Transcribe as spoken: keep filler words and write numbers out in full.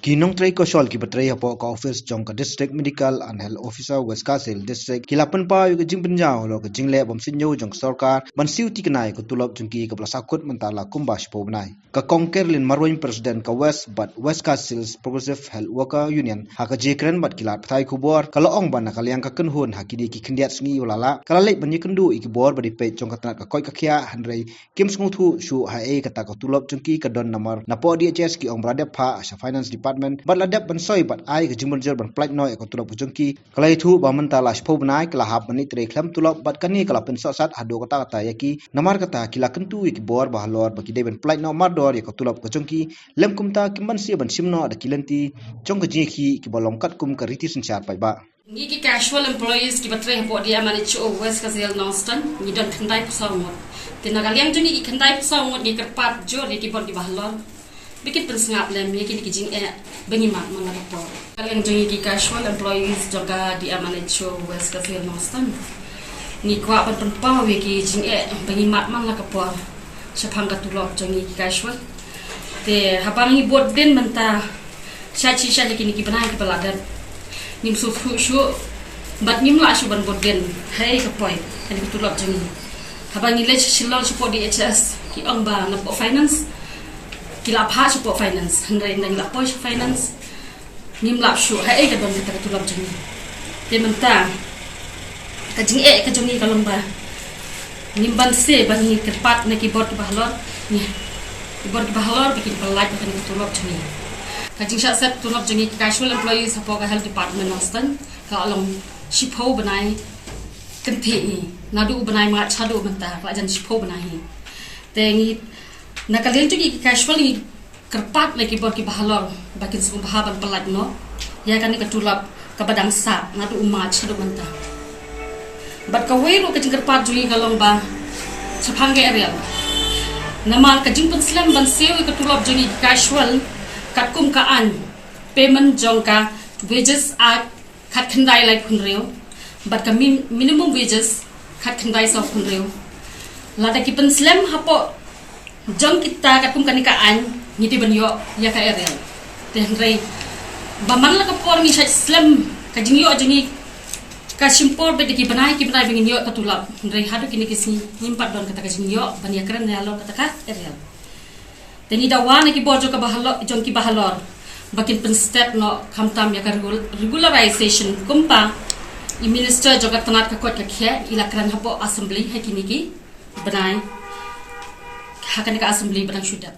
Ki nongtrei kaushal kiba trei hapoh ka office jong ka District Medical and Health Officer, West Khasi Hills District, ki la pynpaw ïa ka jingpynjaw halor ka jingleh bym sngewthuh jong ka sorkar ban siew thikna ïa ka tulop jong ki kaba la sahkut mynta la kumba shiphew bnai. Ka Kong Caroline Marwein, President ka West bad West Khasi Hills Progressive Health Worker Union, ha ka jingkren bad ki lad pathai khubor, ka la ong ba na ka liang ka kynhun ha kine ki khyndiat sngi ba la leit, ka la leit ban ïakynduh ïa ki bor ba dei peit jong ka tnat ka koit ka khiah, hynrei kim sngewthuh shuh haei kata ka tulop jong ki ka don namar napoh D H S ki ong ba la dep phah sha Finance Department bad la dep ban soi bad ai ka jingbynjur ban pynlait noh ïa ka tulop ka jong ki. Ka la ïathuh ba mynta la shiphew bnai ka la hap ban leit trei khlem tulop bad kane ka la pynsohsat haduh katta katta ïa ki. Namar kata ki la kyntu ïa ki bor ba halor ba ki dei ban pynlait noh mardor ïa ka tulop ka jong ki. Lem kumta kim banse ban shim noh da ki lynti jong ka jingïakhih kiba long katkum ka riti synshar paidbah. Ngi ki casual employees kiba trei hapoh D M and H O West Khasi Hills Nongstoiñ, ngi don khyndaiphew saw ngut. Te na ka liang jong ngi ki khyndaiphew saw ngut ngi kyrpad jur ïa ki bor kiba halor ba kin pynsngap lem ïa kine ki jingeh ba ngi mad man la ka por. Ka liang jong ngi ki casual employees jong ka D M and H O West Khasi Hills Nongstoiñ, ngi kwah ban pynpaw ïa ki jingeh ba ngi mad man la ka por shaphang ka tulop jong ngi ki casual. Te haba ngi bud dien mynta sha shi sha kine ki bnai kiba la dep, ngim sngewthuh shuh bad ngim lah shuh ban bud dien haei ka poi kane ka tulop jong ngi. Haba ngi leit sha Shillong shapoh D H S ki ong ba napoh finance ki la phah shapoh finance, hynrei ynda ngi la poi sha finance ngim lap shuh haei ka don kata ka tulop jong ngi. Te mynta ka jingeh ka jong ngi ka long ba ngim banse ba ngi kyrpad na ki bor kiba halor, ngi ki bor kiba halor ba kin pynlait ïa kane ka tulop jong ngi. Ka jingshah set tulop jong ngi ki casual employees hapoh ka Health Department Nongstoiñ ka long shiphew bnai kynthih hi, naduh u bnai March haduh mynta ka la jan shiphew bnai hi. Te ngi na ka liang jong ngi ki casual ngi kyrpad na ki bor kiba halor ba kin sngewbha ban pynlait noh ïa kane ka tulop kaba dang sah naduh u March haduh mynta. Bad kawei ruh ka jingkyrpad jong ngi ka long ba shaphang ka arrear, namar ka jingpynslem ban siew ïa ka tulop jong ngi ki casual katkum ka aiñ Payment jong ka Wages Act khatkhyndai laiphew hynriew bad ka min-, minimum wages khatkhyndai sawphew hynriew. Lada ki pynslem hapoh jong kita katkum kane ka aiñ, ngi dei ban ïoh ïa ka arrear. Te hynrei ba man la ka por ngi shait slem ka jingïoh jong ngi ka shim por beit da ki bnai ki bnai ba ngin ïoh ka tulop. Hynrei haduh kine ki sngi ngim pat don kata ka jingïoh ban ïakren ïa halor kata ka arrear. Te ngi dawa na ki bor jong kiba halor, jong kiba halor ba kin pynstet noh khamtam ïa ka regul-, regularization kumba i Minister jong ka tnat ka koit ka khiah i la kren hapoh Assembly ha kine ki bnai, ha kane ka Assembly ba dang shu dep.